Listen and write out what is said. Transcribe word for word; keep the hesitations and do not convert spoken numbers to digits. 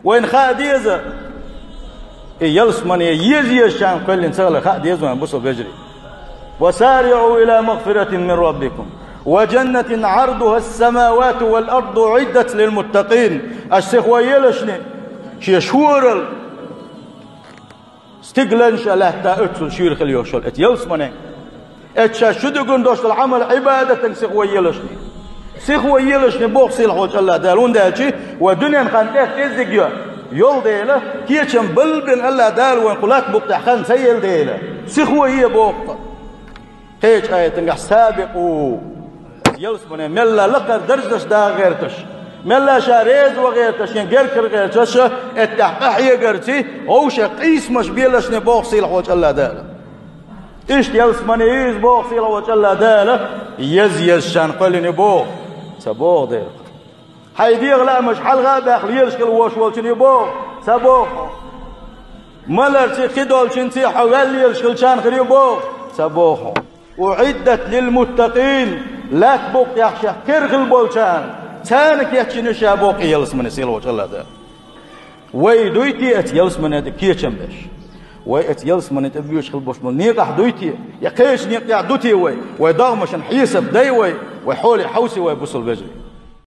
Вайна хаа деза, и ялсамане еза-езачарна кхоьллина ца хилар хаа деза вайна, бусалба вежарий. وسارعوا إلى مغفرة من ربكم وجنة عرضها السماوات والأرض أعدت للمتقين. Аша сихо елашни, шен шорал стигланаш а, лаьтта а оццул шуьйра хила йолуш йолу эцу ялсамане. Эцу шаьш чу дуьгун долуш долу Ӏамал-Ӏибадатан сихо елашни. Сихо елашни боху сийлахьчу АллахӀ Дала, хӀунда аьлча вай дуьненан хан тӀехь кӀеззиг йо-, йолу дела, кечам балбина АллахӀ Дала вайна кху латта букъ тӀехь хан ца елла дела, сихо е боху. Кхечу аятангахь: «Сабикъу». Ялсамане мелла лакхара даржаш даха гӀерташ, мелла ша реза ван гӀерташ, шен гергара гӀерташ, эттехь къахьегарций, вовшех къийсамаш белашни боху сийлахьчу АллахӀ Дала. Иштта ялсамане иза боху сийлахьчу АллахӀ Дала, еза-езачарна кхоьллина боху. Ца боху дера. Хьайн дегӀан лаамаш хьалха а баьхна лелаш хила волуш волчун ю боху. Ца боху. Маларций, кхидолчуьнций хьо ваьлла лелаш хилчарна хир ю боху. Ца боху. «أعدت للمتقين». Латта букъ тӀехь шех кхера хила болчарна, царна кечйина ю ша боху и ялсамане сийлахьчу АллахӀ Дала. Вай дуй те эцу ялсамане тӀе кечам беш? Вай эцу ялсамане тӀе боьдуш хила болуш болу некъахь дуй те? Я кхечу некъа тӀехь ду те вай? Вай догӀмашна хьесап дай вай? Вай хьоле хьовсий вай, бусалба вежарий?